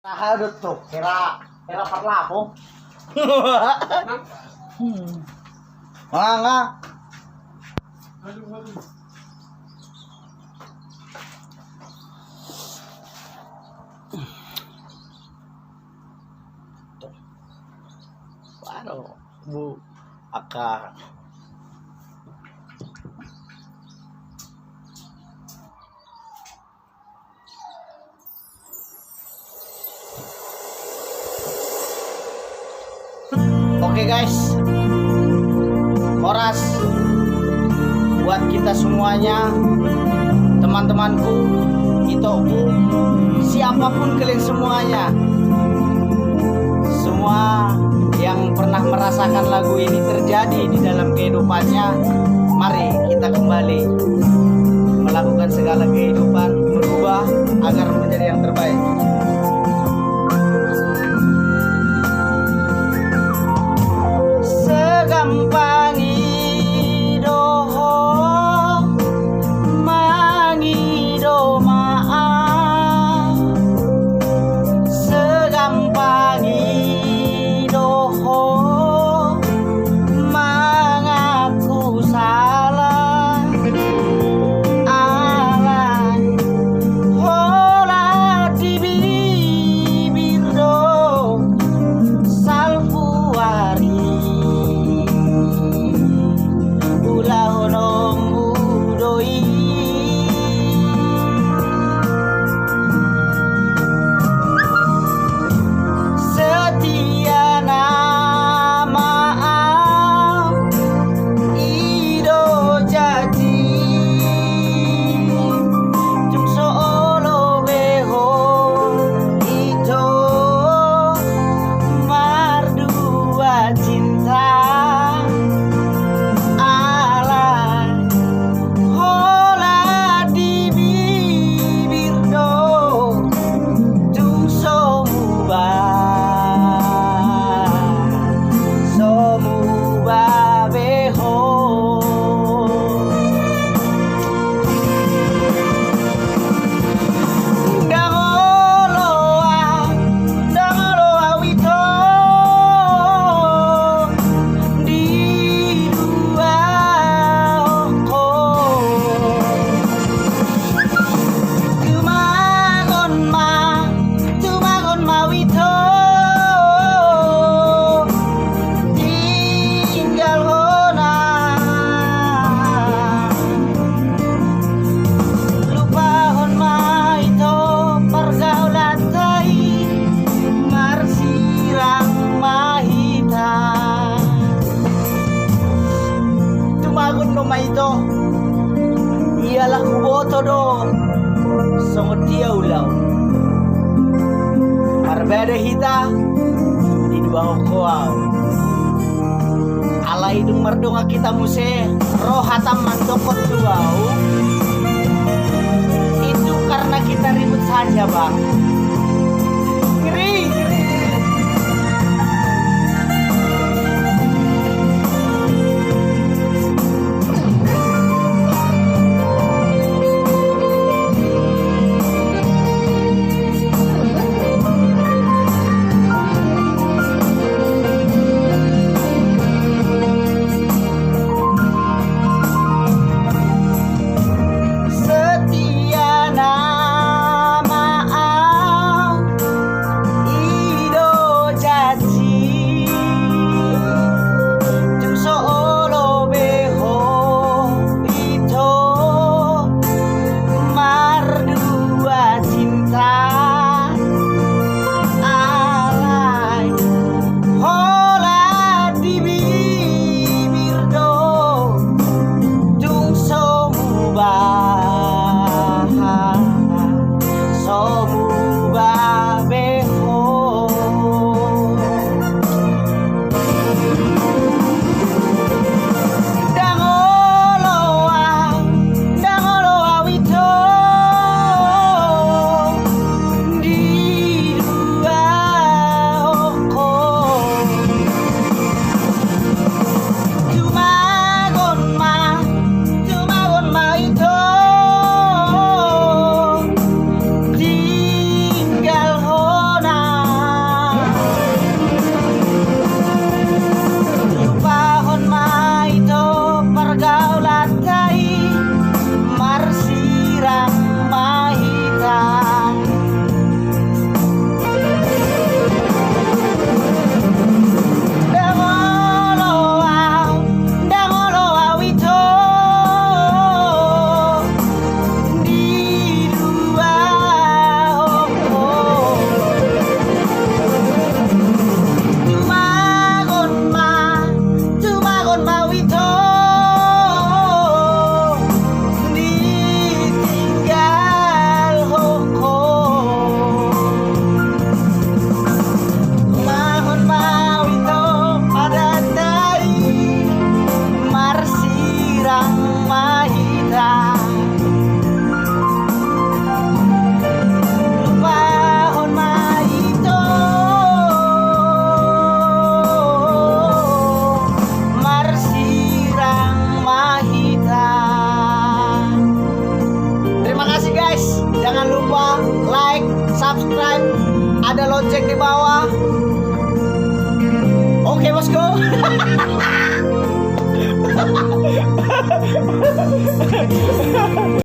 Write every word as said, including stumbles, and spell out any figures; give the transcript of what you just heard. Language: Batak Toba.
Aha do tu, hera, hera parlapo. Manga. Baru bu aka. Oke guys, horas buat kita semuanya, teman-temanku, itokku, siapapun kalian semuanya, semua yang pernah merasakan lagu ini terjadi di dalam kehidupannya, mari kita kembali melakukan segala kehidupan, berubah agar menjadi yang terbaik. Segampang i do ho mangido maaf, segampang i do ho mangaku salah. Alai holan di bibir do salpu ari, ulahononmu do i. Setia nama au i do jati, tung so olo be ho ito mardua cinta. Alai holan di bibir do, tung so muba, so muba be ho. Ndang olo au, ndang olo au ito di dua ho. Tumagon ma, tumagon ma au ito, tinggal hona. Lupahon ma ito pargaulanta i, marsirang ma hita. Tumagon do ma ito, iala huboto do songon dia ulaon. Marbada hita, diduahon ho au. Alai dung mardongan hita muse, ro hatam mandokkon tu au, itu karena kita ribut saja, Bang. Ngeri, ngeri, ngeri. Setia nama Ada lonceng di bawah.